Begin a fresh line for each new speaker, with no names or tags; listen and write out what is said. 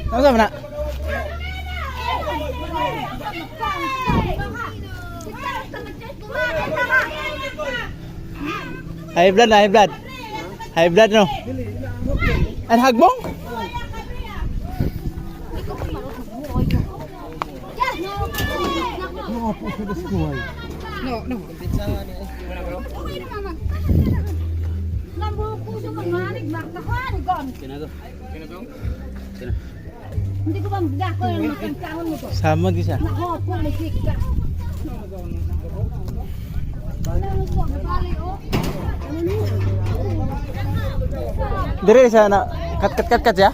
Ano sa na? High blood na, high blood. High blood, no? An hagbong?
Hindi ko ba ko yung makantahon mo to.
Sama di siya.
Nako, pulisik ka.
Dire siya na kat kat kat kat siya.